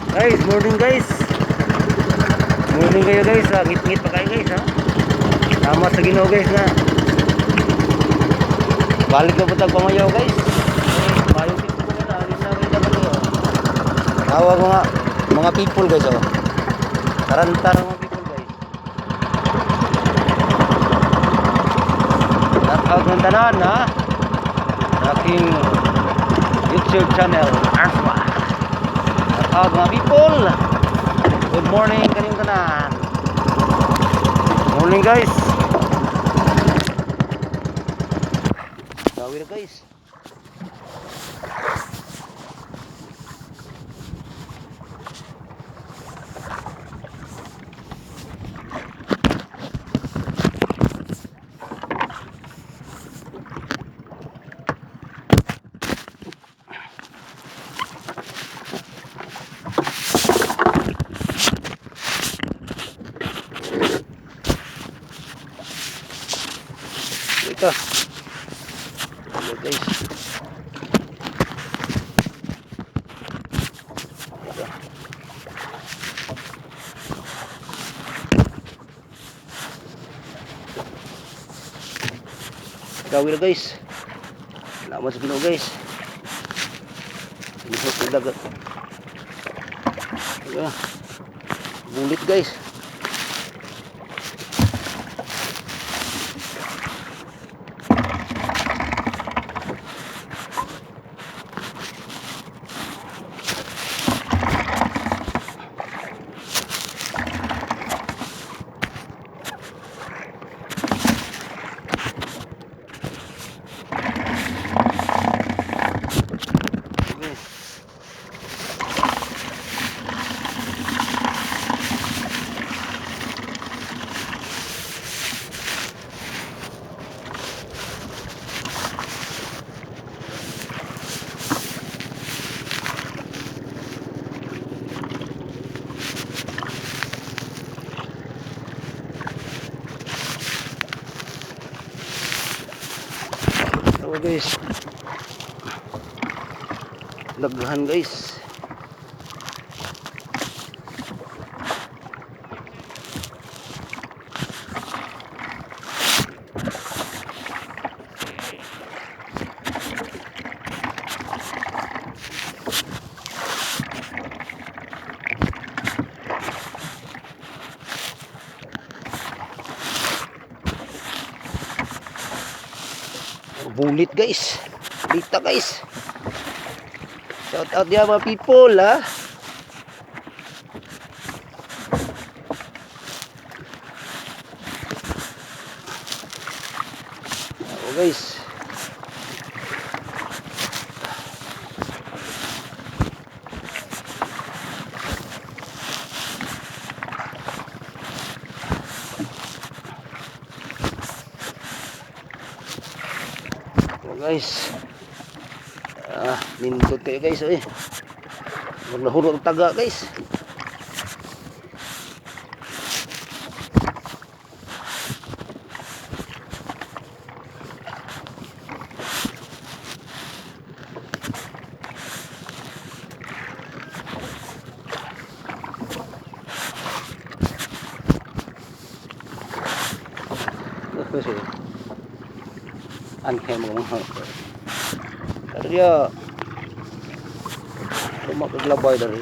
Guys, morning guys. Morning kayo guys. Ah, ngit-ngit pa kayo guys ha. Tama sa Ginoo guys na. Balik na po tag pamayaw guys. Eh, mayong tipo ko na alin na kayo dapat oh. Tawag mga people guys oh. Tarantara mga people guys. Shout out ng tanan ha. Sa aking YouTube channel, Arswa. Shout out mga people. Good morning kaninyong tanan. Morning guys. Gawi na guys. Ito. Hello guys. Ito. Gawi na guys. Salamat sa Ginoo guys. Lihok ng dagat. Ito. Bulit guys. Okay. Oh guys. Daghan guys. Bulit guys. Dita guys. Shout out diya mga people ha. Oh guys. Oh guys. Ah, nindot kayo guys eh. Maglahuro ang taga guys. Kasi anhe mo mga. Pero dia lumakaglabay dari.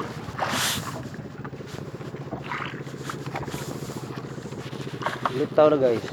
Litaw na guys.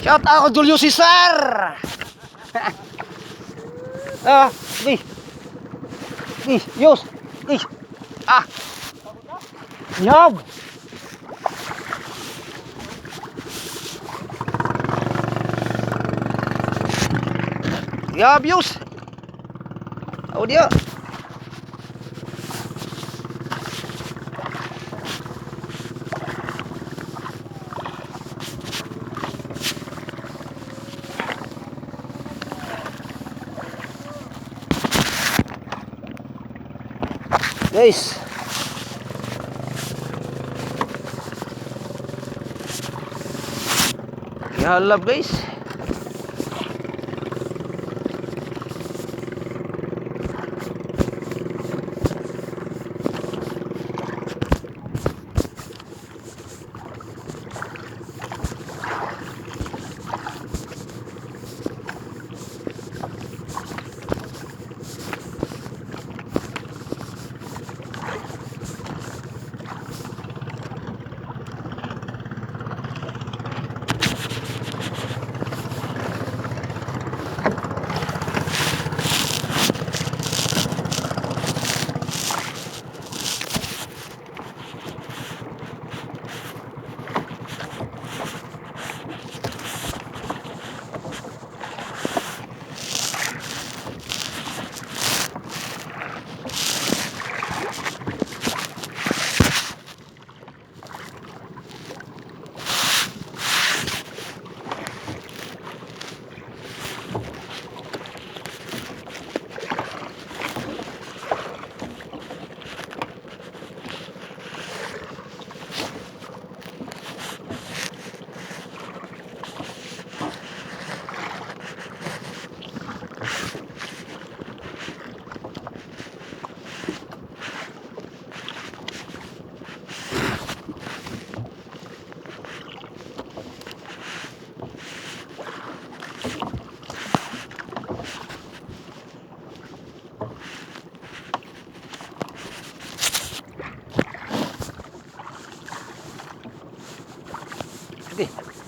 Shout out Julio Cesar. Ah, di. Di, Yos. Di. Ah. Yab. Yab, Yos. Oh dia. Guys. Gihalab, guys. Sige.